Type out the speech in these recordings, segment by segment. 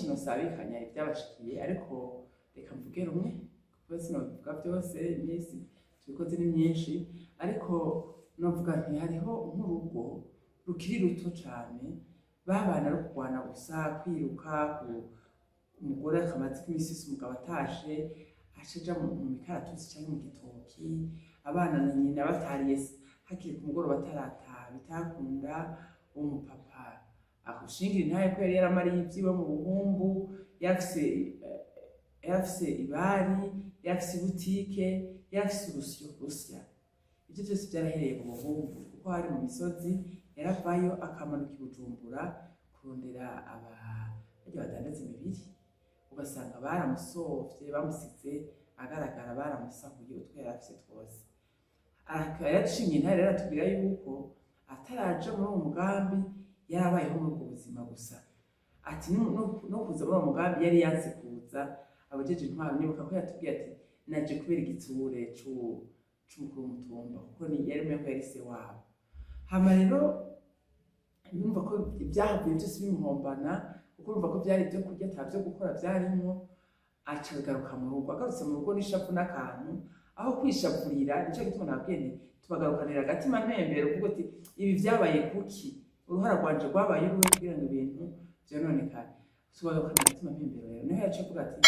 Byinshi nosabikanya ibyabashikiye, ariko reka mvuge rumwe kuko sinobivuga byose, iminsi tubikoze ni myinshi. Ariko novuga nti hariho nk'urugo rukiri ruto cane babana ari kurwana gusa, kwiruka umugore akamaze iminsi yose umugabo atashe aca aja mu mikaratusi canke mu gitoki, abana na nyina batariye hakiri ku mugoroba atarataha, bitakunda. Uwo mupapa akushingira intahe ko yari yaramariye ivyiwe mu buhumbu, yarafise ibari, yarafise ibutike, yarafise urusyo rusya. Ivyo vyose vyarahereye mu buhumbu kuko hari mu misozi. Yaravayo akamanuka i Bujumbura kurondera aba barya badandaza imibiri, ugasanga baramusovye, bamusize agaragara, baramusahuye utwo yari afise twose. Yarashinga intare rero, aratubwira yuko ataraja muri uwo mugambi yarabayeho muri ubwo buzima gusa. Ati no kuza muri uwo mugambi yari yanse kuza, abajeje intwaro, nibuka ko yatubwiye ati: "Naje kubera igitsure c'umukuru w'umutumba," kuko ni yari umengo yari se wabo. Hama rero numva ko ibyahavuye byose bimuhombana, kuko urumva ko byari ibyo kurya, ata byo gukora byarimwo. Aca agaruka mu rugo, agarutse mu rugo n'ishavu n'akantu aho kwishavurira. Nico gituma nabwiye nti tubagarukanira agatima mpembero, kuko uti ibi vyabaye kuki, uruhara rwanje rwabaye uruhe kugira ngo ibintu vyononekare. Tubagarukanira agatima mpembero rero niho yaciye avuga ati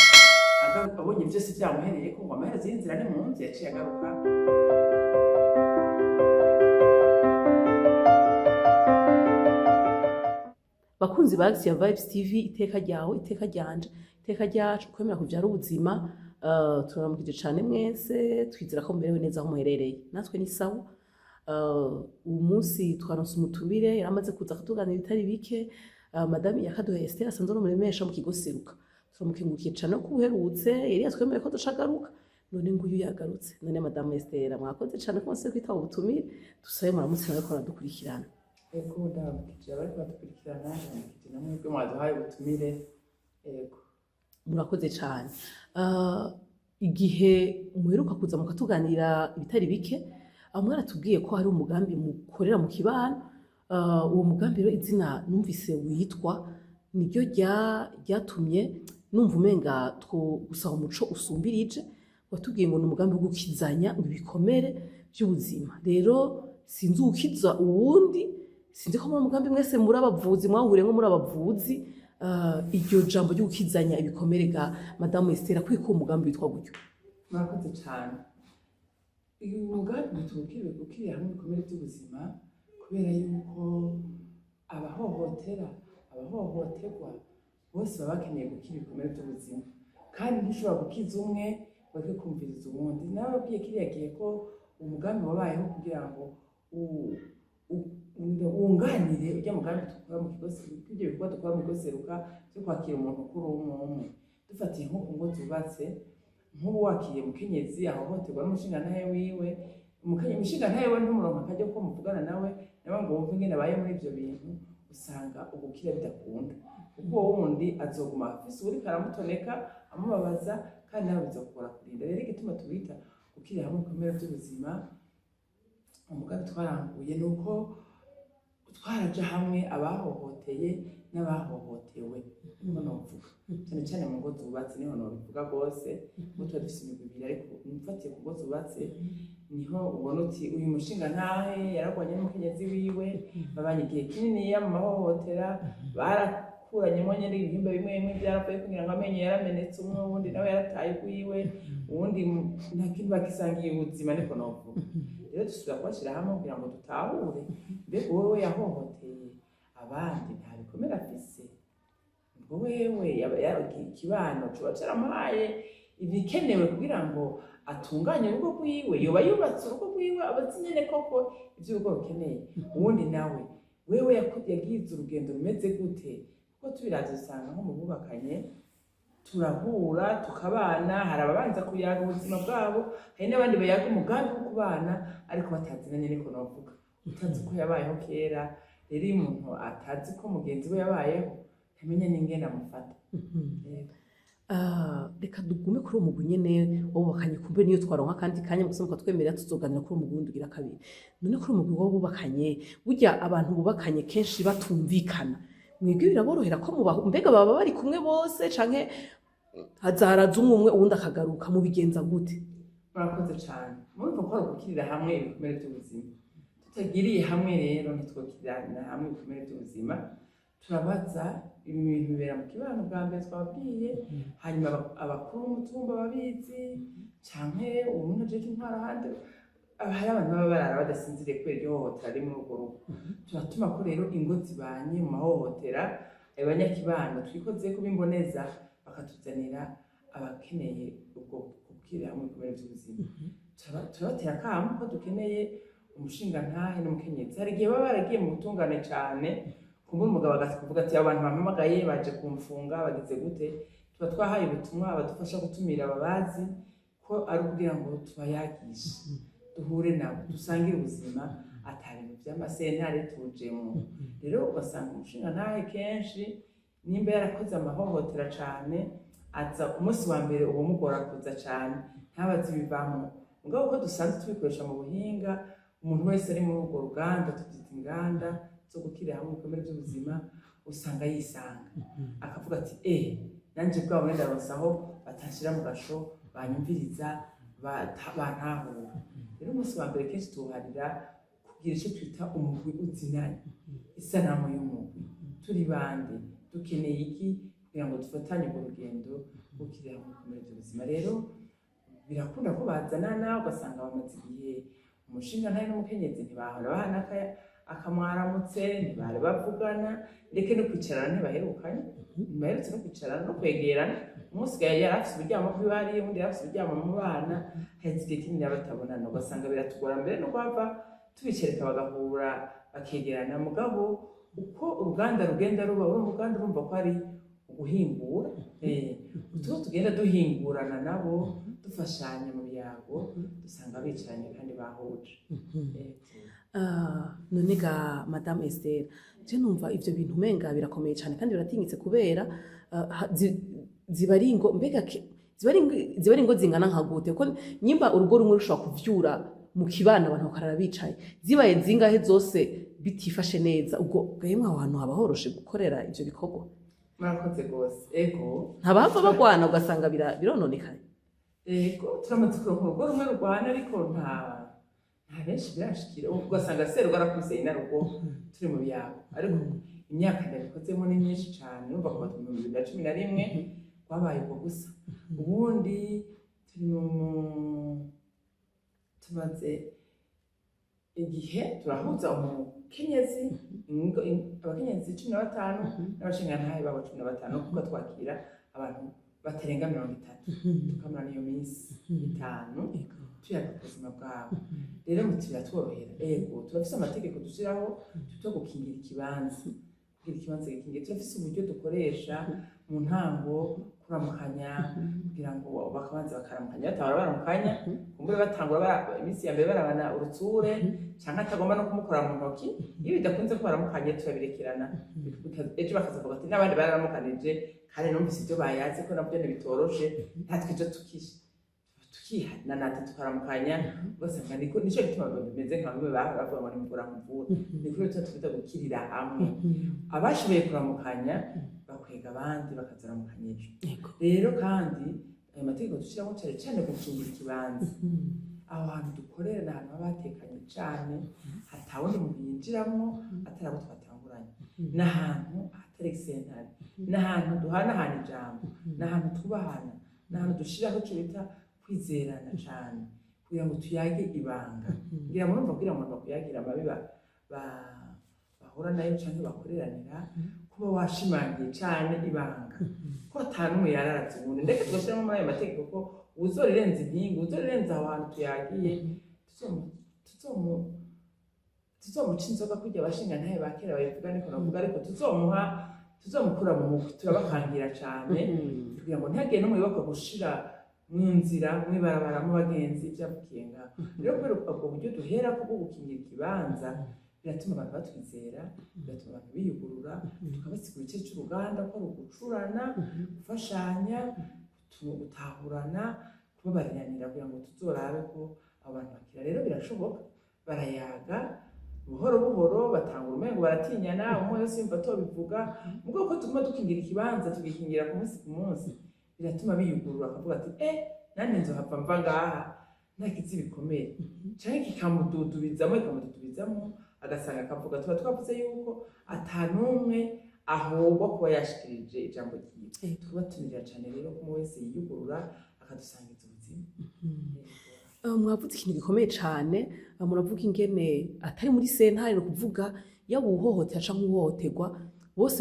abonye vyose vyamuhereye ko ngo amaherezo y'inzira ni mu nzu, yaciye agaruka. Bakunzi ba Axiya Vibes TV, iteka ryawe, iteka ryanje, iteka ryacu, kwemera kuvyara ubuzima. Turaramukije cane mwese, twizera ko mumerewe neza aho muherereye, natwe ni sawa. Uyu munsi twaronse umutumire yaramaze kuza kutuganira ibitari bike, madame Yakaduhaye Esther, asanzwe ari umuremesha mu kigo Seruka. Turamukengurukiye cane ko uherutse yari yatwemereye ko duca agaruka, none nguyu yagarutse. None madame Esther, mwakoze cane ko mwase kwitaba ubutumire, dusabe muramutse nawe ko aradukurikirana. Ego, ndaramukije abariko badukurikirana, ndaramukije na mwebwe mwaduhaye ubutumire, ego. Murakoze cyane. Igihe muheruka kuza mukatuganira ibitari bike, aho mwaratubwiye ko hari umugambi mukorera mu kibano. Uwo mugambi rero, izina numvise witwa niryo ryatumye numva umenga two gusaba umuco usumbirije. Watubwiye ngo ni umugambi wo gukizanya ngo ibikomere by'ubuzima. Rero sinzi uwukiza uwundi, sinzi ko muri mugambi mwese muri abavuzi, mwahuriye nko muri abavuzi. Iryo jambo ryo gukizanya ibikomere ga madamu Esther, kwiko uwo mugambi witwa gutyo? Murakoze cyane. Uyu mugambi witwa gukirira hamwe ibikomere by'ubuzima kubera yuko abahohotera, abahohoterwa bose baba bakeneye gukira ibikomere by'ubuzima, kandi ntushobora gukiza umwe ngo ureke kumviriza uwundi. Nababwiye kiriya gihe ko umugambi wabayeho kugira ngo wunganire ujya mugambi dukora mu kigo, ibyo bikorwa dukora mu kigo Seruka byo kwakira umuntu kuri umwe umwe. Dufatiye nko ku ngo zubatse, nk'ubu wakiriye umukenyezi ahohoterwa n'umushingantahe wiwe, umushingantahe we ntumuronka akajya ko muvugana nawe ngo wumve ingene abaye muri ivyo bintu, usanga ugukira bidakunda, kuko uwo wundi azoguma afise uwuriko aramutoneka, amubabaza, kandi nawe bizokugora kurinda. Rero igituma tubita gukirira hamwe ibikomere by'ubuzima, umugambi twaranguye ni uko twaraja hamwe abahohoteye n'abahohotewe, niko novuga, cyane cyane mu ngo zubatse niho nobivuga rwose, kuko tuba dufise imigwi ibiri, ariko mfatiye ku ngo zubatse niho ubona uti uyu mushinga ntahe yaragwanye n'umukenyezi wiwe, babanye igihe kininiya mu mahohotera, barakuranyemo nyene ibihimba bimwe bimwe byarapfuye, kugira ngo amenyo yaramenetse umwe, uwundi nawe yarataye ugwiwe, uwundi nta kintu bagisangiye ubuzima, niko novuga. Rero dusubira kubashyira hamwe kugira ngo dutahure: mbega wowe yahohoteye abandi nta bikomere afise? Ubwo wewe ikibano coba caramuhaye ibikenewe kugira ngo atunganye urugo rwiwe? Yoba yubatse urugo rwiwe, abazi nyene koko ivyo urugo rukeneye? Uwundi nawe wewe yagize urugendo rumeze gute? Kuko tubiravye usanga nko mu bubakanye turahura tukabana, hari ababanza kuyaga ubuzima bwabo, hari n'abandi bayaga umugambi wo kubana ariko batazinanye, niko novuga, utazi ko yabayeho kera. Rero iyo umuntu atazi ko mugenzi we yabayeho, ntamenya n'ingene amufata. Yego. Reka dugume kuri uwo mugwi nyene wabubakanye, kumbe niyo twaronka kandi kanya gusa mukatwemerera tuzoganira kuri uwo mugwi wundi ugira kabiri. None kuri uwo mugwi wabubakanye, burya abantu bubakanye kenshi batumvikana. Mwebwe biraborohera ko mubaho, mbega baba bari kumwe bose canke haza haraza umwe umwe, uwundi akagaruka? Mubigenza gute? Murakoze cyane. Murumva ko ari ugukirira hamwe ibikomere by'ubuzima. Tutagiriye hamwe rero ntitwokirana hamwe ibikomere by'ubuzima. Turabaza, ibi bintu bibera mu kibano bwa mbere twababwiye, hanyuma abakuru b'umutumba babizi canke umuntu ajeje intwaro ahandi. Hari abantu baba barara badasinziriye kubera iryo hohotera riri muri urwo rugo. Turatuma ko rero ingo zibanye mu mahohotera, abanyakibano twikoze ko bimboneza bakatuzanira abakeneye ubwo gukirira hamwe ibikomere by'ubuzima. Turabatera akamo ko dukeneye umushingantahe n'umukenyezi. Hari igihe baba baragiye mu butungane cane, kumbura umugabo akavuga ati: "Abantu bampamagaye baje kumfunga, bagize gute?" Tuba twahaye ubutumwa abadufasha gutumira ababazi, ko ari ukugira ngo tubayagishe, duhure nabo, dusangire ubuzima, ata bintu by'amasentare tujemwo. Rero ugasanga umushingantahe kenshi nimba yarakoze amahohotera cane, aza umunsi wa mbere uba umugora kuza cane, ntabazi ibivamo. Mugabo uko dusanzwe tubikoresha mu buhinga, umuntu wese ari muri urwo ruganda, tubyita inganda zo gukirira hamwe ibikomere by'ubuzima, usanga yisanga akavuga ati: "Eh, nanje bwa bundi ndaronse aho batanshira mu gasho, banyumviriza, bantahura." Rero umunsi wa mbere kenshi tuwuharira kugira icyo twita umugwi uzinanye, isanamu y'umugwi: turi bande, dukeneye iki, kugira ngo dufatanye urwo rugendo rwo gukirira hamwe ibikomere by'ubuzima. Rero birakunda ko bazanana, ugasanga bamaze igihe umushingantahe n'umukenyezi ntibahora bahana akamwaramutse, ntibari bavugana, ndetse no kwicarana ntibaherukanye, ntibaherutse no kwicarana no kwegerana. Umwe usigaye yari afise uburyamo bwiwe hariya, uwundi yari afise uburyamo mu bana, haheze igihe kinini batabonana. Ugasanga biratugora mbere no kuhava tubicereka bagahura bakegerana. Mugabo uko uruganda rugenda ruba, uru ruganda urumva ko ari uguhingura, utuba tugenda duhingurana nabo, dufashanya mu biyago, dusanga bicaranye kandi bahuje. Ah, none ga Madame Esther, je numva ivyo bintu umenga birakomeye cyane kandi biratinyitse, kubera ziba ari ingo, mbega ziba ari ingo zingana nka gute? Kuko nyimba urugo rumwe rushobora kuvyura mu kibano abantu bakarara bicaye, zibaye zingahe zose bitifashe neza, ubwo gahemwe aho hantu haba horoshe gukorera ivyo bikorwa? Murakoze rwose, ego. Ntabahava bagwana ugasanga birononekaye? Ego, turamaze kuronka urugo rumwe rurwana, ariko nta benshi birashikira. Ugasanga serugo arakubise inarugo turi mu biyago. Ariko imyaka ndabikozemo ni myinshi cane, urumva kuva mu 2011 rwabaye ubwo gusa. Ubundi turi mu tumaze igihe turahuza umukenyezi, abakenyezi 15 n'abashingantahe babo 15, kuko twakira abantu batarenga 30, tukamara iyo minsi 5 tuyaga ku buzima bwabo. Rero muti biratworohera? Ego, turafise amategeko dushiraho tuto gukingira ikibanza, kugira ikibanza gikingiye. Turafise uburyo dukoresha mu ntango, kuramukanya, kugira ngo bakabanza bakaramukanya. Batahora baramukanya, kumbure batangura iminsi ya mbere barabana urutsure, canke atagomba no kumukora mu ntoki. Iyo bidakunze ko baramukanye, turabirekerana. Ejo bakazavuga ati: "N'abandi bararamukanije, kandi numvise ibyo bayaze ko nabyo ntibitoroshe." Natwe ejo tukihananata, tukaramukanya. Ugasanga niko nico gituma bimeze nka bimwe bahora bavuga ngo nimvura nkuvura. Niko rero tuba twita gukirira hamwe. Abashoboye kuramukanya bakwega abandi, bakazaramukanya ejo. Rero kandi ayo mategeko dushyiraho cyane cyane gukingira ikibanza, aho hantu dukorera ni ahantu haba hatekanye cane, hatawundi muntu yinjiramwo atari abo twatanguranye, ni ahantu hatari sentare, ni ahantu duhanahana ijambo, ni ahantu twubahana, ni ahantu dushiraho ico bita kwizerana cane, kugira ngo tuyage ibanga. Ngira murumva, kugira ngo umuntu bakuyagira amabi bahura nayo canke bakoreranira, kuba washimangiye cane ibanga ko ata n'umwe yararavye uwundi. Ndetse tugashyiramo muri ayo mategeko ko uwuzorirenza impinga, uwuzorirenza aho hantu tuyagiye, tuzomuca inzoga kurya abashingantahe ba kera babivuga, niko navuga, ariko tuzomukura mu mugwi. Turabakangira cane kugira ngo ntihagire n'umwe wibakwa gushira mu nzira, mw'ibarabara, mu bagenzi ivyavukiye ngaho. Rero kubera ubwo buryo duherako bwo gukingira ikibanza, biratuma abantu batwizera, biratuma abantu biyugurura, tukabasigura igice c'uruganda ko ari ugucurana, gufashanya, gutahurana, kubabariranira, kugira ngo tuzorabe ko abo bantu bakira. Rero birashoboka, barayaga. Buhoro buhoro batangura umengo baratinyana, umwe wese yumva atobivuga. Mugabo ko tuguma dukingira ikibanza, tugikingira ku munsi ku munsi, biratuma biyugurura, akavuga ati: "Nande nzohava mva ngaha ntakizi ibikomere", canke kikamududubizamo, ikamududubizamo, agasanga akavuga. Tuba twavuze yuko ata n'umwe ahogwa kuba yashikirije ijambo ryiwe. Tukabatumirira cane rero ko umwe wese yiyugurura akadusangiza ubuzima. Mwavuze ikintu gikomeye cane, muravuga ingene atari muri sentare, ni ukuvuga yaba uwuhohotera canke uwuhohoterwa bose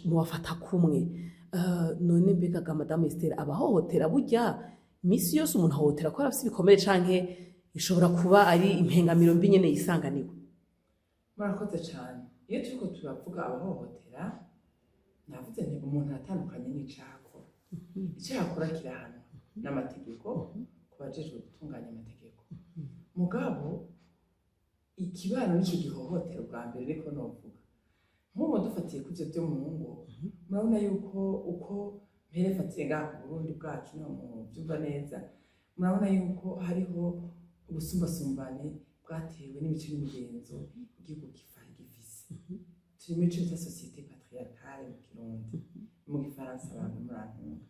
mubafata kumwe. None mbega ga Madame Esther, abahohotera burya imisi yose umuntu ahohotera ko afise ibikomere, canke ishobora kuba ari impengamiro mbi nyene yisanganiwe? Murakoze cane. Iyo turiko turavuga abahohotera, navuze nti umuntu aratandukanye n'icaha akora. Icaha akora kirahanwa n'amategeko ku bajejwe gutunganya amategeko, mugabo ikibano nico gihohotera ubwa mbere. Ariko novuga nk'ubu dufatiye ku ivyo vyo mu ngo, murabona yuko uko mpere fatiye ngaha ku Burundi bwacu, niho muvyumva neza, murabona yuko hariho ubusumbasumbane bwatewe n'imico n'imigenzo igihugu gifise. Turi muri ico bita société patriarcale mu Kirundi, mu Gifaransa abantu murantunga.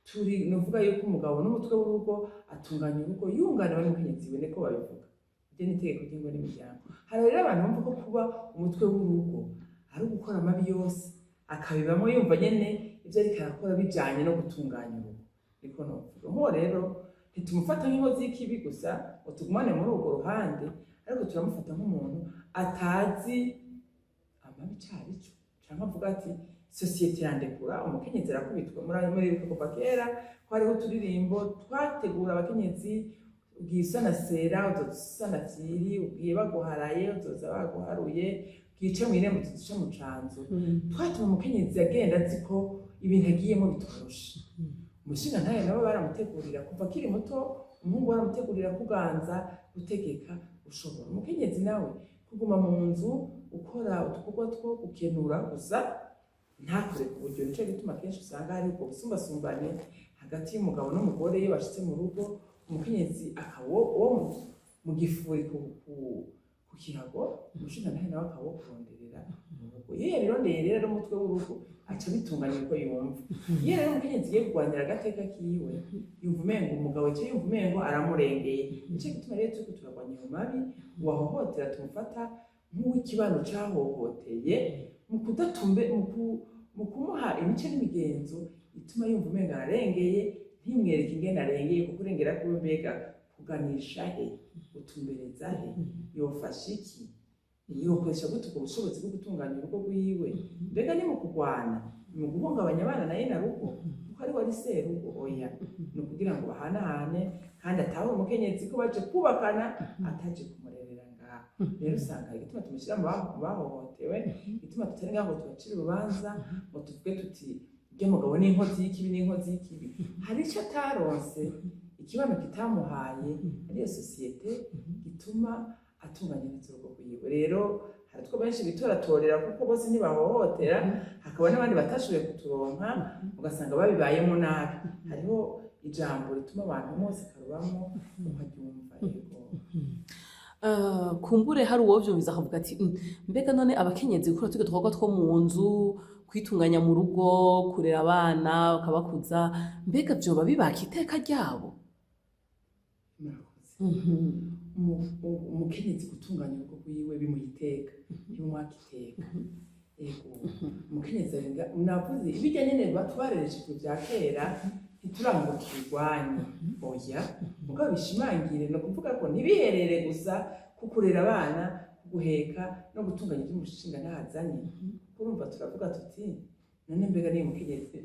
Turi nuvuga yuko umugabo n'umutwe w'urugo, atunganya urugo yunganiwe n'umukenyezi we, niko babivuga. Iryo ni itegeko ry'ingo n'imiryango. Hari rero abantu bumva ko kuba umutwe w'urugo ari ugukora amabi yose, akabibamo yumva nyene ivyo ariko arakora bijanye no gutunganya urugo, niko novuga. Nk'uwo rero ntitumufata nk'inkozi y'ikibi gusa ngo tugumane muri urwo ruhande, ariko turamufata nk'umuntu atazi amabi icarico, canke avuga ati: "Société irandekura, umukenyezi arakubitwa." Muribuka kuva kera ko hariho uturirimbo twategura abakenyezi: ugiye usanasera uzoza usana vyiri, ugiye baguharaye uzoza baguharuye, ugiye uca mw'irembo uzoza uca mu canzu. Twatuma umukenyezi agenda azi ko ibintu agiyemo bitoroshe. Umushingantahe nabo baramutegurira kuva akiri muto, umuhungu baramutegurira kuganza, gutegeka, ushobora. Umukenyezi nawe kuguma mu nzu ukora udukorwa two gukenura gusa, ntakore ku buryo. Nico gituma kenshi usanga hari ubwo busumbasumbane hagati y'umugabo n'umugore. Iyo bashitse mu rugo, umukenyezi akaba uwo mu gifuri ku kirago, umushingantahe nawe akaba uwo kuronderera mu rugo. Iyo yabirondeye rero ari umutwe w'urugo, aca abitunganya uko yumva. Iyo rero umukenyezi agiye kurwanira agateka kiwe, yumva umengo umugabo aca yumva umengo aramurengeye. Nico gituma rero turiko turarwanya ayo mabi. Uwahohotera tumufata nk'uw'ikibano cahohoteye mu kudatumbe mu kumuha imico n'imigenzo ituma yumva umengo ararengeye, ntimwereke ingene arengeye, kuko urengera kuwe mbega kuganisha he, utumbereza he, yofasha iki, yokoresha gute ubwo bushobozi bwo gutunganya urugo rwiwe? Mbega ni mu kurwana, ni mu guhungabanya abana naye na rugo kuko ari wari serugo? Oya, ni ukugira ngo bahanahane kandi atahure umukenyezi ko baje kubakana, ataje kumurerera ngaho. Rero usanga igituma tumushyira mu bahohotewe, igituma tutari ngaho ngo tubacire urubanza, ngo tuvuge tuti urya mugabo ni inkozi y'ikibi, n'inkozi y'ikibi, hari icyo ataronse, ikibano kitamuhaye, ariyo société, gituma atunganya neza urugo rwiwe. Rero hari utwo benshi bitoratorera, kuko bose ntibahohotera, hakaba n'abandi batashoboye kuturonka, ugasanga babibayemo nabi. Hariho ijambo rituma abantu bose karubamo ukaryumva, yego. Kumbure hari uwovyumviza akavuga ati: "Mbega none abakenyezi gukora turya dukorwa two mu nzu, kwitunganya mu rugo, kurera abana bakabakuza, mbega vyoba bibaka iteka ryabo?" Murakoze. Umukenyezi gutunganya urugo rwiwe bimuha iteka, ntibimwaka iteka. Yego, umukenyezi arenga navuze ibijya nyene twarereshejwe vya kera, ntiturango ngo tubirwanye, oya, mugabo bishimangire. Ni ukuvuga ko ntibiherere gusa ku kurera abana, ku guheka no gutunganya ivy'umushinga ntahazanye. Kuko urumva turavuga tuti: "None mbega niyo umukenyezi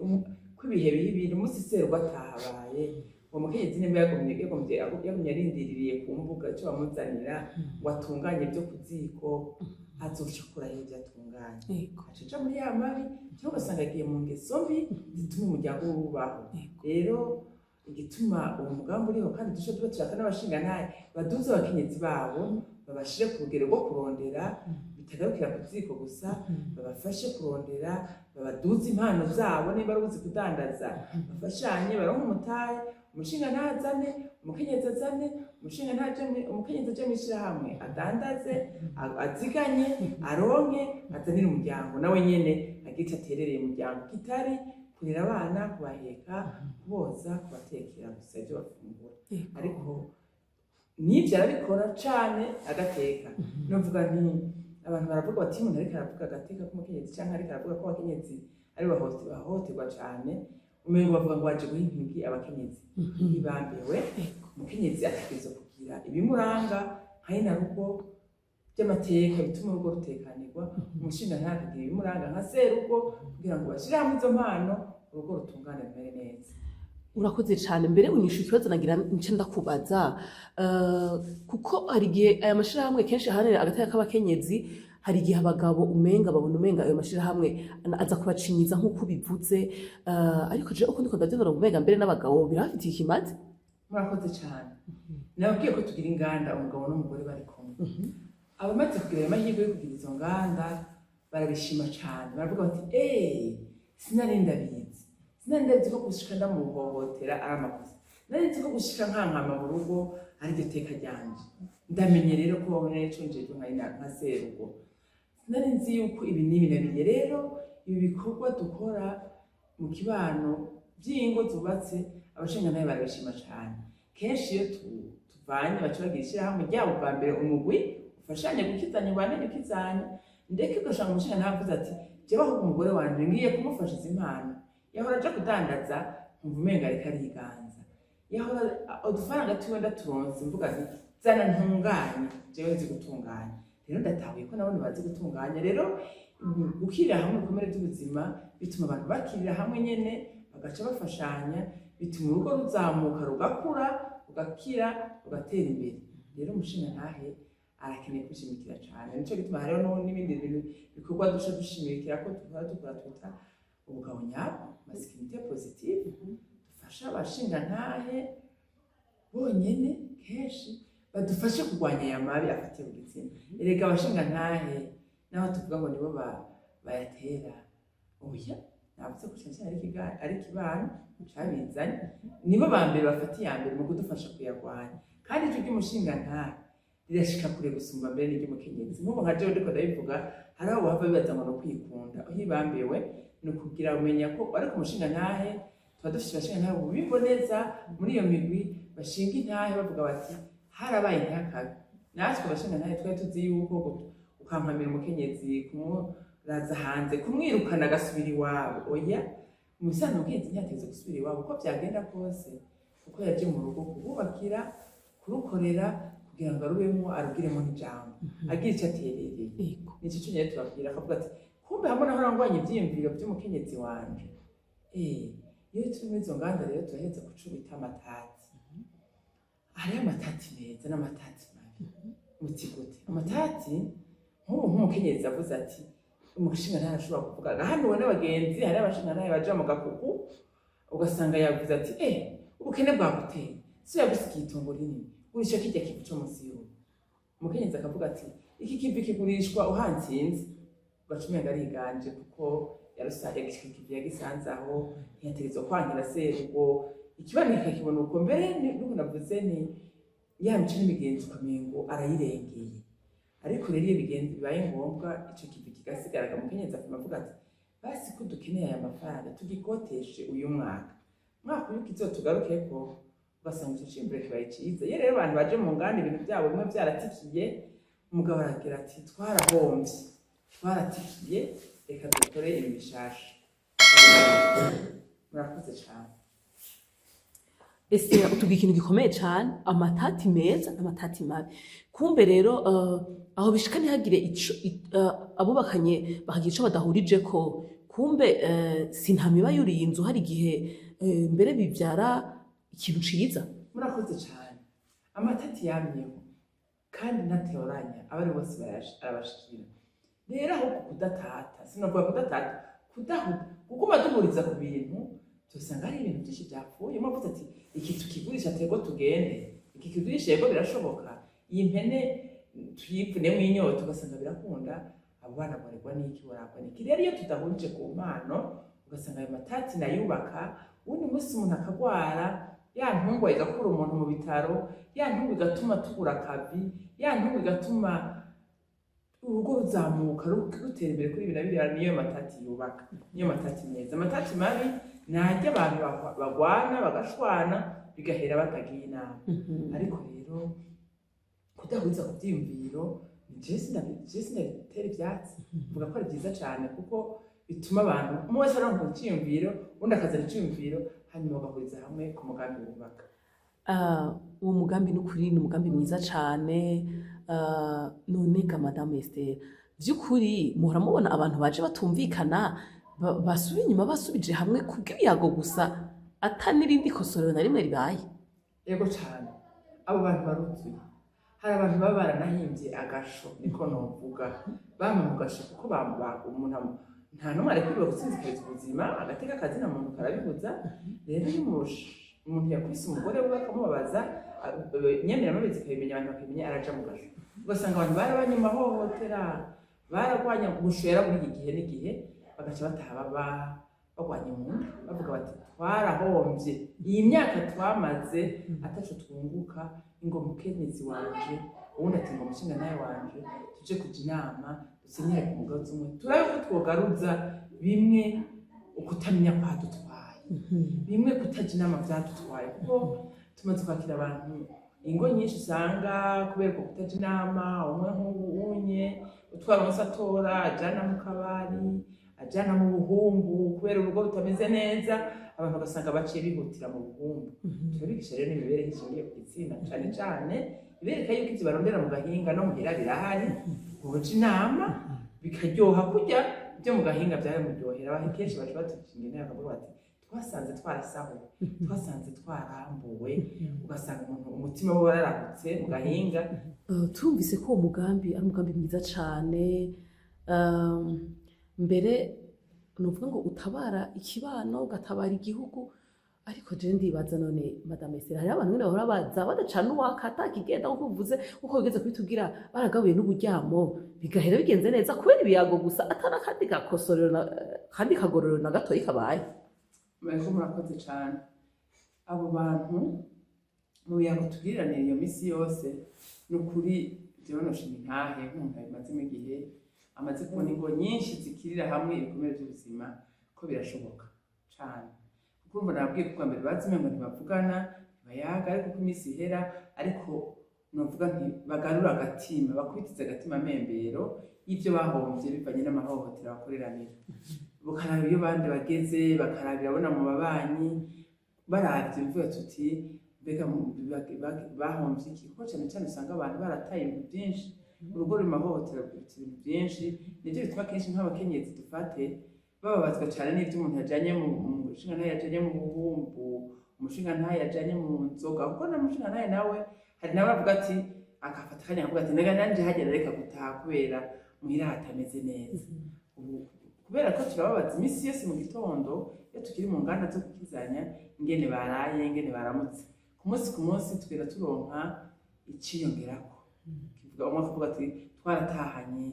ko ibihe biha ibintu, umunsi serugo atahabaye, uwo mukenyezi nimba yagumye arindiririye ku mbuga ico bamuzanira ngo atunganye ibyo ku ziko, azoca akuraho ibyo atunganya?" Aca aja muri ya mabi, cyangwa ugasanga agiye mu ngeso mbi zituma umuryango we ubaho. Rero igituma uwo mugambi uriho, kandi duce tuba dushaka n'abashingantahe baduze abakenyezi babo, babashire ku rugero rwo kurondera. Bitagarukira ku ziko gusa, babafashe kurondera, babaduze impano zabo. Niba ari uzi kudandaza, bafashanye baronke umutahe. Umushinga ntazane, umukenyezi azane, umushinga ntaje, umukenyezi aje mw'ishirahamwe adandaze, aziganye, aronke, azanire umuryango, nawe nyene agire ico aterereye umuryango kitari kurera abana, kubaheka, kuboza, kubatekera gusa ibyo bafungura. Ariko n'ibyo arabikora cane, agateka. Novuga nti abantu baravuga bati umuntu ariko aravuga agateka k'umukenyezi canke ariko aravuga ko abakenyezi ari bahohoterwa cane, umengo bavuga ngo waje guha impigi abakenyezi. Ntibambewe, umukenyezi ategerezwa kugira ibimuranga nka nyinarugo by'amateka bituma urugo rutekanirwa, umushinga ntakagira ibimuranga nka serugo, kugira ngo bashyire hamwe izo mpano, urugo rutungane, rumere neza. Urakoze cyane. Mbere unyisha ikibazo nagira nce ndakubaza. Kuko hari igihe aya mashirahamwe kenshi aharanira agateka k'abakenyezi, hari igihe abagabo umenga babona umenga ayo mashirahamwe aza kubacinyiza nk'uko ubivuze. Ariko jewe uko ndiko ndavyumva, umenga mbere n'abagabo birabafitiye ikimazi. Murakoze cyane. Nababwiye ko tugira inganda umugabo n'umugore bari kumwe. Abamaze kugira ayo mahirwe yo kugira izo nganda barabishima cyane, baravuga bati: "Eee, sinari ndabizi, sinari ndabizi ko gushika ndamuhohotera ari amakosa, nari nzi ko gushika nkankama mu rugo ari ryo teka ryanje. Ndamenye rero ko nico njejwe nka serugo. Sinari nzi yuko ibi n'ibi nabiriye." Rero ibi bikorwa dukora mu kibano by'ingo zubatse, abashingantahe barabishima cyane. Kenshi iyo tuvanye, baca bagira ishyirahamwe ryabo bwa mbere, umugwi ufashanye gukizanya, ubandanye ukizanya. Ndetse ugasanga umushingantahe avuze ati: "Jewe ahubwo umugore wanje ngiye kumufasha izi mpano. Yahora aja kudandaza nkumva umenga ariko ariganza, yahora udufaranga twiwe ndaturonse mvuga nti zana ntunganye, jewe nzi gutunganya." Rero ndatahuye ko nabone bazi gutunganya. Rero gukirira hamwe ibikomere by'ubuzima bituma abantu bakirira hamwe nyene, bagaca bafashanya, bituma urugo ruzamuka, rugakura, rugakira, rugatera imbere. Rero umushingantahe arakeneye kwishimikira cane. Nico gituma hariho n'ibindi bintu bikorwa duca dushimikira ko duhora dukora, twita ubugabo nyabwo, masculinité positive. Dufasha abashingantahe bonyene kenshi badufashe kurwanya aya mabi afatiye ku gitsina. Erega abashingantahe naho tuvuga ngo nibo bayatera, oya, navuze ko cane cane ari ikibano cabizanye. Nibo ba mbere bafata iya mbere mu kudufasha kuyarwanya, kandi ijwi ry'umushingantahe rirashika kure gusumba mbere n'iry'umukenyezi. Nk'ubu nka jewe ndiko ndabivuga, hari aho bahava bibaza ngo ni ukwikunda, aho ibambewe ni ukugira umenya ko, ariko umushingantahe, tuba dufite abashingantahe biboneza muri iyo migwi, bashinga intahe bavuga bati: "Harabaye intakabi." Natwe abashingantahe twari tuzi yuko ukankamira umukenyezi, kumuraza hanze, kumwirukana agasubira iwabo. Oya, mu bisanzwe umukenyezi ntiyategerezwa gusubira iwabo uko byagenda kose, kuko yaje mu rugo kububakira, kurukorera, kugira ngo arubemo, arugiremo n'ijambo, agire icyo aterereye. Nicyo cyonyine tubabwira. Akavuga ati: "Kumbe hamwe naho rangwanya ivyiyumviro by'umukenyezi wanje." Iyo turi muri izo nganda rero, turaheza kuco bita amatati. Hariho amatati meza n'amatati mabi. Muti gute amatati? Nk'ubu nk'umukenyezi avuze ati, umushingantahe arashobora kuvuga agahanuwe n'abagenzi, hariho abashingantahe baja mu gakuku, ugasanga yavuze ati: "Eh, ubukene bwaguteye, si yagusigiye itongo rinini, gurisha kirya kivu co munsi y'urugo." Umukenyezi akavuga ati: "Iki kivi kigurishwa uhantsinze." Ugaca umenga ariganje, kuko ikivi yagisanze aho, ntiyategerezwa kwankira serugo. Ikibano kikakibona uko. Mbere nuko navuze ni ya mico n'imigenzo, ukamengo arayirengeye. Ariko rero iyo bigenze, bibaye ngombwa, ico kivi kigasigara, umukenyezi akuma avuga ati: "Basi ko dukeneye aya mafaranga, tugikoteshe uyu mwaka, mwaka uyu kizotugarukeko." Ugasanga ico cimbure kibaye ciza. Iyo rero abantu baje mu nganda, ibintu vyabo bimwe vyaratikiye, umugabo aragira ati: "Twarahomvye, twaratikiye, reka dukore ibi bishasha." Murakoze cane. Ese utubwira ikintu gikomeye cyane, amatati meza n'amatati mabi. Kumbe rero aho bishika ntihagire ico abubakanye bakagira ico badahurijeko, kumbe sintamiba yuriye inzu, hari igihe mbere bivyara ikintu ciza. Murakoze cane. Amatati yamyeho kandi ntatoranya, abari bose arabashikira. Rero ahubwo kudatata, sinovuga kudatata, kudahuta, kuguma duhuriza ku bintu, tusanga hari ibintu byinshi byapfuye. Umwe avuze ati: "Iki tukigurisha, tego tugende, iki kigurisha, yego birashoboka, iyi mpene tuyipfunemo inyota," ugasanga birakunda. Abo bana barerwa n'iki? Baragwa n'iki? Rero iyo tudahurije ku mpano, ugasanga ayo matati nayubaka. Uwundi munsi umuntu akagwara, ya ntungwa igakura umuntu mu bitaro, ya ntungwa igatuma tubura akavi, ya ntungwa igatuma urugo ruzamuka, rutera imbere kuri ibi na biriya. Niyo matati yubaka, niyo matati meza. Amatati mabi ni ajya abantu bagwana, bagashwana, bigahera batagiye inama. Ariko rero kudahuza ku byiyumviro, jewe sindabitera ivyatsi, mvuga ko ari byiza cane, kuko bituma abantu umwe wese aronka iciyumviro, undi akazana iciyumviro, hanyuma bagahuriza hamwe ku mugambi wubaka. Uwo mugambi n'ukuri ni umugambi mwiza cane. None ga Madame Esther, vy'ukuri muhora mubona abantu baje batumvikana basubira inyuma basubije hamwe kubw'ibiyago gusa, ata n'irindi kosorero na rimwe ribaye? Yego cane, abo bantu baruzuye. Hari abantu baba baranahimbye agasho, niko novuga, bama mu gasho, kuko umuntu nta n'umwe arekuriwe gusinzikariza ubuzima. Agateka kazina muntu karabibuza. Rero iyo umuntu yakubise umugore we akamubabaza, inyamiramabizi ikabimenya, abantu bakabimenya, araja mu gasho. Ugasanga abantu barabanye mu mahohotera, baragwanya gushera buri iki gihe n'igihe, bagaca bataha baba bagwanye mu nda, bavuga bati: "Twarahombye iyi myaka twamaze ataco twunguka. Ingo mukenyezi wanje." Uwundi ati: "Ngo mushinga nawe wanje, tuje kuja inama, dusenyere ku mugozi umwe, turabe ko twogaruza bimwe ukutamenya kwadutwaye, bimwe kutaja inama vyadutwaye." Kuko tumaze kwakira abantu, ingo nyinshi usanga kubera uko kutaja inama, umwe nk'ubu unye utwara umunsi atora ajana mu kabari, ajana mu buhumbu, kubera urugo rutameze neza, abantu ugasanga baciye bihutira mu buhumbu. Turabigisha rero n'imibereho ishingiye ku gitsina cane cane, ibereka yuko ivyo barondera mu gahinga no muhira birahari, boja inama bikaryoha kurya ibyo mu gahinga byabimuryohera. Abantu kenshi baca batushinga inama, bakavuga bati: "Twasanze twarasahuwe, twasanze twarambuwe." Ugasanga umuntu umutima we wararahutse mu gahinga. Turumvise ko uwo mugambi ari umugambi mwiza cane. Mbere nuvuga ngo utabara ikibano, ugatabara igihugu. Ariko je ndibaza, none Madame Esther, hariho abantu nyene bahora baza badacana uwaka, atakigenda, nkuko uvuze, nkuko wigeze kubitubwira, baragabuye n'uburyamo, bigahera bigenze neza kubera ibiyago gusa, ata n'akandi gakosorero kandi kagororero na gatoyi kabaye? Mureko, murakoze cane. Abo bantu mu biyago tugiriranira iyo misi yose, ni ukuri jewe noshima intahe nk'umuntu abimazemo igihe, amaze kubona ingo nyinshi zikirira hamwe ibikomere by'ubuzima, ko birashoboka cane. Kuko urumva, nababwiye ko bwa mbere bazi umengo ntibavugana, ntibayaga, ariko uko iminsi ihera, ariko novuga nti bagarura agatima, bakubitiza agatima membero y'ivyo bahombye bivanye n'amahohotera bakoreranira, bakaraba iyo bandi bageze, bakarabira abona mu babanyi, baravye bivuga tuti: "Mbega bahomvye iki?" Kuko cane cane usanga abantu barataye ibintu byinshi. Urugo ruri mu mahohotera, rwibutsa ibintu byinshi. Nivyo bituma kenshi nk'abakenyezi dufate bababazwa cane n'ivyo umuntu yajanye mu mushingantahe yajanye mu buhumbu, umushingantahe yajanye mu nzoga. Kuko na mushingantahe nawe, hari nawe avuga ati, agafata akanya akavuga ati: "Ndega nanje hagera reka gutaha kubera muhira hatameze neza." Ubu kubera ko turababaza iminsi yose mu gitondo iyo tukiri mu nganda zo gukizanya, ingene baraye, ingene baramutse, ku munsi ku munsi tugenda turonka iciyongerako kivuga, umwe akavuga ati: "Twaratahanye,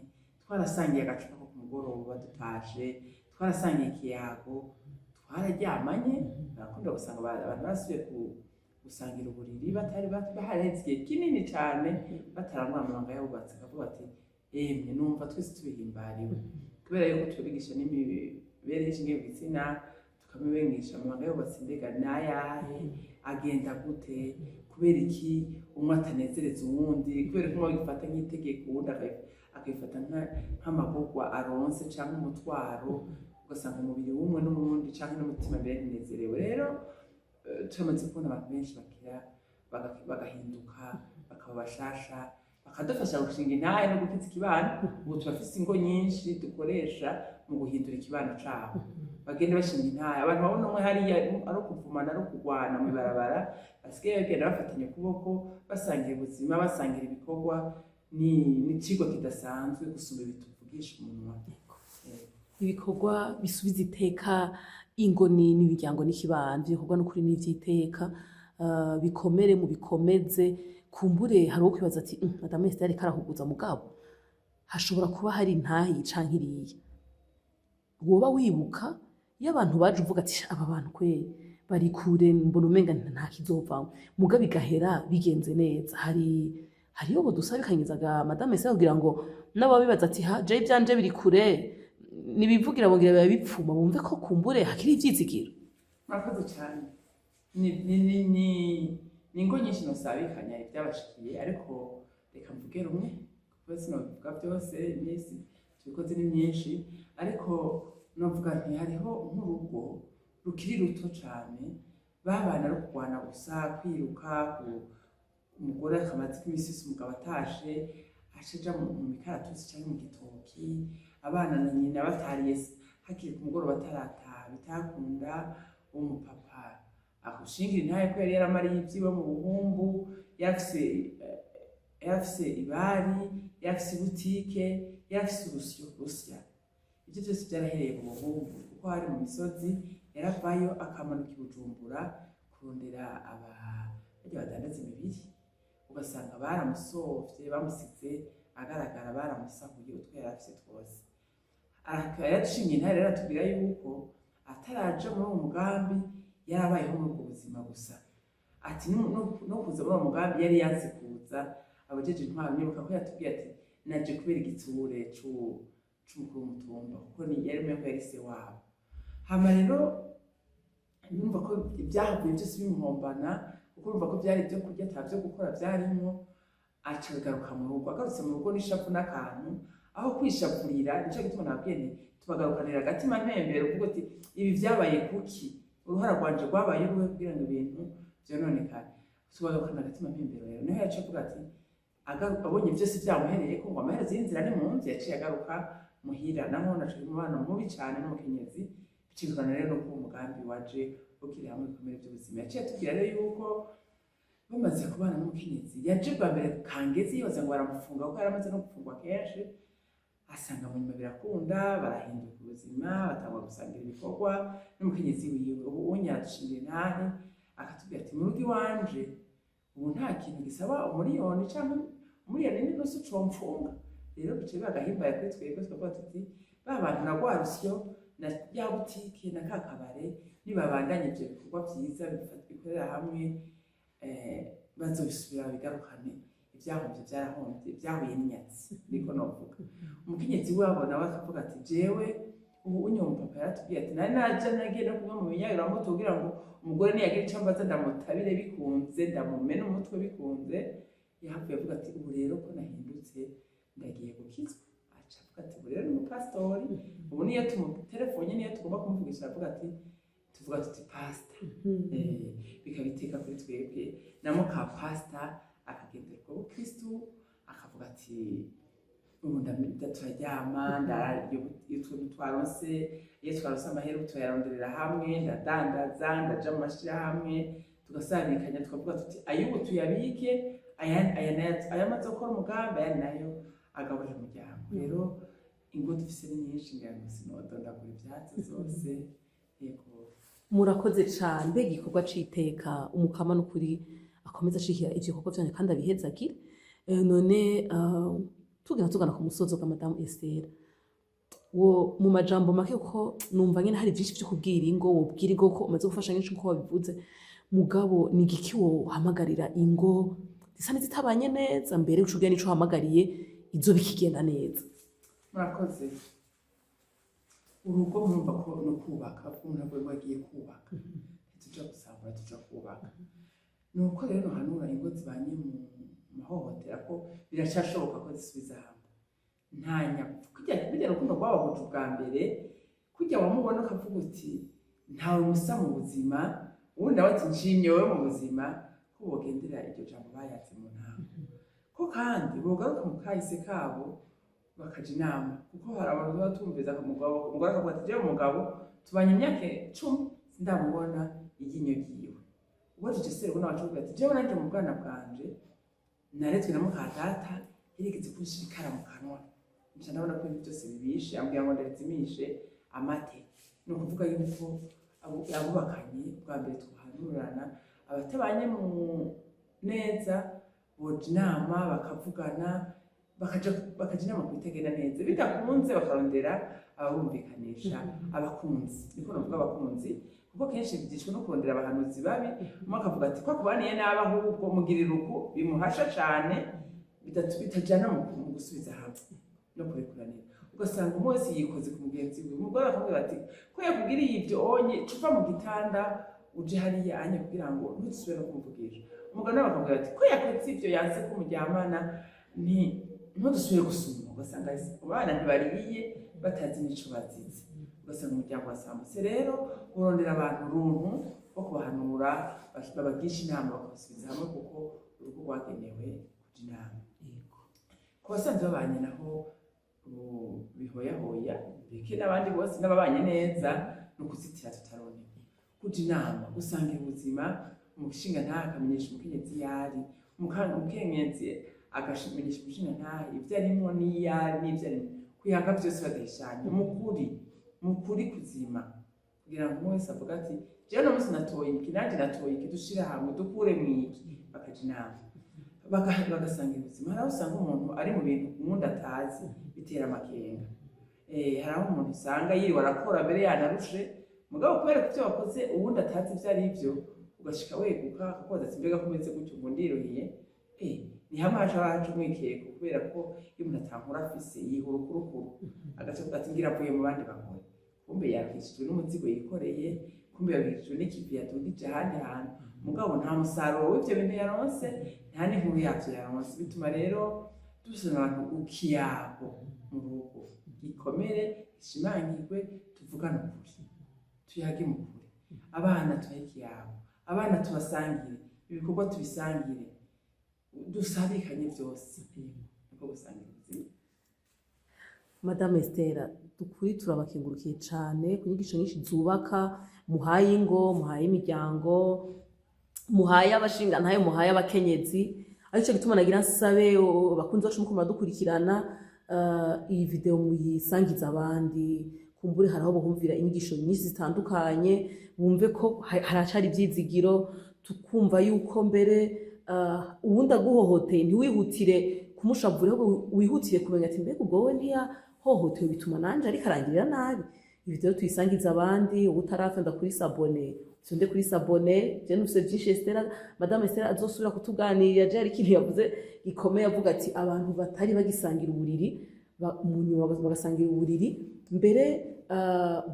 twarasangiye agacupa ko ku mugoroba dutashe, twarasangiye ikiyago, twararyamanye." Barakunda gusanga abantu basubiye gusangira uburiri batari bahareze igihe kinini cane batarangura amabanga y'abubatsi, akavuga ati: "Emwe, numva twese tubihimbariwe." Kubera yuko tubigisha n'imibereho ishingiye ku gitsina, tukabibigisha amabanga y'abubatsi, mbega n'ayahe, agenda gute, kubera iki umwe atanezereza uwundi, kubera ko umwe abifata nk'itegeko, uwundi akabifata nk'amagorwa aronse canke umutwaro, ugasanga umubiri w'umwe n'uwundi canke n'umutima mbere ntinezerewe. Rero turamaze kubona abantu benshi bakira, bagahinduka, bakaba bashasha, bakadufasha gushinga intahe no gukiza ikibano. Ubu turafise ingo nyinshi dukoresha mu guhindura ikibano cabo, bagenda bashinga intahe. Abantu babona umwe hariya ari ukuvumana, ari ukugwana mw'ibarabara, basigaye bagenda bafatanya ukuboko, basangira ubuzima, basangira ibikorwa. Ni icigwa kidasanzwe gusumba ibi tuvugisha umunwa. Ibikorwa bisubiza iteka ingo n'imiryango n'ikibano, ivyo bikorwa n'ukuri n'ivy'iteka. Bikomere, mu bikomeze. Kumbure hari uwo kwibaza ati: "Madame Esther ariko arahuguza." Mugabo Hashobora kuba hari intayi canke iriya woba wibuka iyo abantu baje uvuga ati: "Aba bantu kweri bari kure, mbona umenga nta kizovamwo," muga bigahera bigenze neza. Hariyo bodusabikanyizaga, madame Esther, kugira ngo n'ababibaza ati: "Ha, je ivyanje biri kure," nibivugira bongera biba bipfuma, bumve ko kumbure hakiri ivyizigiro. Murakoze cyane. Ni ingo nyinshi nosabikanya ibyabashikiye, ariko reka mvuge rumwe kuko sinobivuga byose, iminsi tubikoze ni myinshi. Ariko novuga nti hariho nk'urugo rukiri ruto cyane, babana ari kurwana gusa, kwiruka umugore akamaze iminsi yose umugabo atashe aca aja mu mikaratusi cyangwa mu gitoki, abana na nyina batariye hakiri ku mugoroba atarataha, bitakunda. Uwo mupapa akushingira intahe ko yari yaramariye ibyiwe mu buhumbu, yarafise ibari, yarafise ibutike, yarafise urusyo rusya. Ibyo byose byarahereye mu buhumbu, kuko hari mu misozi. Yaravayo akamanuka i Bujumbura kurondera aba barya badandaza imibiri, ugasanga baramusovye, bamusize agaragara, baramusahuye utwo yari afise twose. Yarashimye intare rero, atubwira yuko ataraja muri uwo mugambi yarabayeho muri ubwo buzima gusa. Ati no kuza muri uwo mugambi yari yanse kuza, abajeje intwaro, nibuka ko yatubwiye ati: "Naje kubera igitsure c'umukuru w'umutumba," kuko ni yari umengo yari se wabo. Hama rero yumva ko ibyahavuye byose bimuhombana, kuko urumva ko byari ibyo kurya, ata byo gukora byarimwo. Aca agaruka mu rugo, agarutse mu rugo n'ishavu n'akantu aho kwishapurira. Nico gituma nabwiye nti tubagarukanira agatima mpembero, uvuga uti: "Ibi vyabaye kuki? Uruhara rwanje rwabaye uruhe kugira ngo ibintu vyononekare?" Tubagarukana agatima mpembero. Rero niho yaciye avuga ati, abonye byose vyamuhereye ko ngo amaherezo y'inzira ni mu nzu, yaciye agaruka muhira, naho naco umubano mubi cane n'umukenyezi. Bicikana rero nuko uwo mugambi waje ukiri hamwe ibikomere by'ubuzima. Yaciye atubwira rero yuko bamaze kubana n'umukenyezi, yaje bwa mbere kangezi yibaza ngo baramufunga, kuko yaramaze no gufungwa kenshi. Asanga mu nyuma birakunda, barahinduka ubuzima, batangura gusangira ibikorwa n'umukenyezi wiwe. Ubu unye aradushingira intahe, akatubwira ati: "Mu rugo iwanje ubu nta kintu gisaba umuriyoni canke umuriyoni n'inusu comfunga." Rero bice biba agahimbaye kuri twebwe, tukavuga tuti: "Ba bantu na rwa rusyo na ya butike na ka kabare, nibabandanya ivyo bikorwa vyiza bikorera hamwe, bazobisubira babigarukane. Ivyahomvye vyarahomvye, vyahuye n'inyatsi," niko novuga. Umukenyezi wabo nawe akavuga ati: "Jewe ubu unye." Umupapa yaratubwiye ati: "Nari naje nagiye no kunywa mu binyagiramuto kugira ngo umugore niyagira ico ambaza ndamutabire bikunze, ndamumene umutwe bikunze." Yahavuye avuga ati: "Ubu rero ko nahindutse, ndagiye gukizwa." Aca avuga ati ubu rero ni umupasitori. Ubu niyo tumutelefone, niyo tugomba kumuvugisha, aravuga ati, tuvuga tuti: "Pasita." Bikabiteka kuri twebwe. Na muka pasita akagendera ubwo bukristu, akavuga ati: "Ubu turaryama, iyo tuntu twaronse, iyo twaronse amahera tuyaronderera hamwe, ndadandaza, ndaja mu mashirahamwe, tugasabikanya, tukavuga tuti ay'ubu tuyabike, aya nayo aya amaze gukora umugambi, aya nayo agaburira umuryango." Rero ingo dufise ni nyinshi, ngira ngo sinodondagura ivyatsi zose. Yego. Murakoze cane. Mbega igikorwa c'iteka! Umukama n'ukuri akomeza ashigikira ivyo bikorwa vyanyu kandi abihezagire. None tugenda tugana ku musozo bwa madamu Esther, wo mu majambo make, kuko numva nyene hari vyinshi vyo kubwira ingo, wobwira ingo ko umaze gufasha nyinshi nkuko wabivuze, mugabo ni igiki wohamagarira ingo zisa n'izitabanye neza, mbere uca ugira n'ico uhamagariye izo bikigenda neza? Murakoze. Urugo murumva ko no kubaka, umuntu avuga ngo agiye kubaka, ntituja gusambura, tuja kubaka. Ni uko rero nohanura ingo zibanye mu mahohotera ko biracashoboka ko zisubiza hamwe. Nta nyapfu kurya rukundo rwabahuje ubwa mbere, kurya wamubona ukavuga uti: "Ntawe musa mu buzima," ubundi nawe ati: "Nshimye wowe mu buzima," ko bogendera iryo jambo bayatse mu ntango, ko kandi bogaruka mu kahise kabo bakaja inama, kuko hari abantu tuba tumviza umugabo, umugore akavuga ati: "Jewe umugabo tubanye imyaka 10 sindamubona iryinyo ryiwe." Ubajije serugo nawe acavuga ati: "Jewe nanje mu bwana bwanje narezwe na muka data, yarigeze kunshira ikara mu kanwa, nca ndabona ko ibintu byose bibishe, ambwira ngo ndarizimishe amate." Ni ukuvuga yuko abubakanye bwa mbere twohanurana, abatabanye mu neza boja inama, bakavugana. Bakaja inama ku bitagenda neza, bidakunze bakarondera ababumvikanisha, abakunzi. Niko navuga abakunzi, kuko kenshi byishwe no kurondera abahanuzi babi. Umwe akavuga ati ko akubaniye nabi, ahubwo mugirira uku, bimuhasha cane, bitajana mu gusubiza hamwe no kurekuranira. Ugasanga umwe wese yikoze ku mugenzi we. Umugore akamubwira ati ko yakugiriye ibyo onye, cuva mu gitanda uje hariya anye kugira ngo ntuzusubire no kumuvugisha. Umugabo nawe akamubwira ati ko yakoze ibyo, yanse ko muryamana, nti ntudusubire gusuma. Ugasanga abana ntibariye, batazi n'ico bazize, ugasanga umuryango wasambutse. Rero urondera abantu runtu bo kubahanura, babagisha inama, bakabasubiza hamwe, kuko urugo rwagenewe kuja inama. Ku basanzwe babanye naho bihoyahoya bike, n'abandi bose n'ababanye neza, ni ukuzitira tutaroneka, kuja inama, gusangira ubuzima. Umushinga ntahe akamenyesha umukenyezi iyo ari, umukenyezi agamenyesha umushinga ntahe ibyo arimwo n'iyo ari n'ibyo arimwo, kuyaga byose badahishanya mu kuri kuzima, kugira ngo umwe wese avuge ati jewe uno munsi natoye iki, nanjye natoye iki, dushire hamwe dukure mwiki. Bakaja inama, bagasangira ubuzima. Hari aho usanga umuntu ari mu bintu uwundi atazi, bitera amakenga. Hari aho umuntu usanga yiriwe arakora mbere yanarushe, mugabo kubera ko ibyo wakoze uwundi atazi ibyo ari byo, ugashika weguka akakubaza ati mbega ko umeze gutyo, ngo ndiruhiye? Ni hamwe haca haca umwikeko, kubera ko iyo umuntu atankura afise yihura ukurukuru, agaca avuga ati ngira avuye mu bandi bagore, kumbe yaruhishijwe n'umuzigo yikoreye, kumbe yaruhishijwe n'ikivi yadugije ahandi hantu, mugabo nta musaruro w'ivyo bintu yaronse, nta n'inkuru yavyo yaronse. Bituma rero dusaba abantu ikiyago mu rugo gikomere, gishimangirwe, tuvugane ukuri, tuyage mu kuri, abana tubahe ikiyago, abana tubasangire ibikorwa, tubisangire, dusabikanye byose, niko gusangira ubuzima. Madame Estera, dukuri turabakengurukiye cyane ku nyigisho nyinshi zubaka muhaye ingo, muhaye imiryango, muhaye abashingantahe, muhaye abakenyezi. Aricyo gituma nagira nsabe abakunzi bacu muko muradukurikirana, iyi video muyisangiza abandi. Kumbure hari aho buhumvira inyigisho nyinshi zitandukanye, bumve ko haracari ivyizigiro, tukumva yuko mbere uwundi aguhohoteye ntiwihutire kumushavura, ahubwo wihutire kumenya ati mbega ubwo wowe ntiyahohotewe bituma nanje ariko arangirira nabi. Ibi rero tuyisangiza abandi. Ubu utarafenda kuri s'abonner, utonde kuri s'abonner. Je nufise vyinshi Estera, Madame Estera azosubira kutuganirira. Je hari ikintu yavuze gikomeye, avuga ati abantu batari bagisangira uburiri, mu nyuma bagasangira uburiri mbere,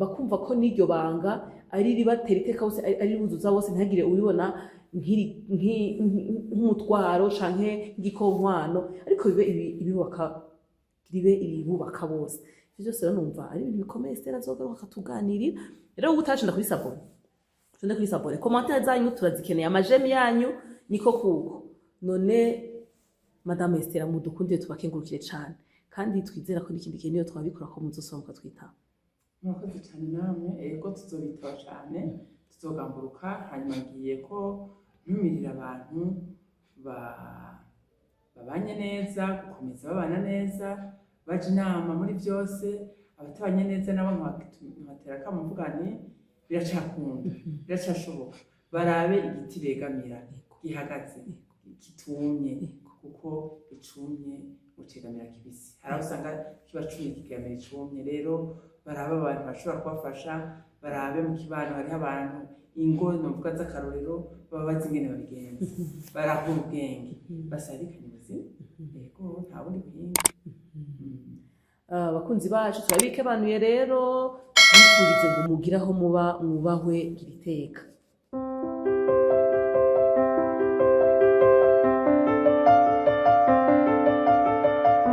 bakumva ko n'iryo banga ari ribatera iteka bose, ari ribuzuza bose, ntihagire ubibona nk'umutwaro canke nk'igikonkwano, ariko bibe ibibubaka, ribe ibibubaka bose. Ivyo byose rero numva ari ibintu bikomeye Estera azogaruka akatuganirira. Rero ubu utashinda kuri s'abonner, tunde kuri s'abonner. Commentaire zanyu turazikeneye, ama j'aime yanyu niko kuko. None Madame Estera, mudukundire tubakengurukire cane, kandi twizera ko n'ikindi gihe niyo twabikora ko muzosoma mukatwitaba. Murakoze cyane namwe. Ego, tuzobitaba cyane, tuzogamburuka. Hanyuma ngiye ko ntumirira abantu babanye neza gukomeza babana neza, baja inama muri byose. Abatabanye neza nabo nkabatera akamo, mvuga nti biracakunda, biracashoboka, barabe igiti begamira gihagaze kitumye, kuko icumye ucegamira kibisi. Hari aho usanga kiba cumye kigamira icumye. Rero barabe abantu bashobora kubafasha, barabe mu kibano hariho abantu, ingo novuga z'akarorero, baba bazi ingene babigenza, barahura ubwenge, basabikanye ubuzima. Yego, nta bundi buhinga. Abakunzi bacu turabikebanuye rero, bifurize ngo mugire aho muba mwubahwe, gira iteka.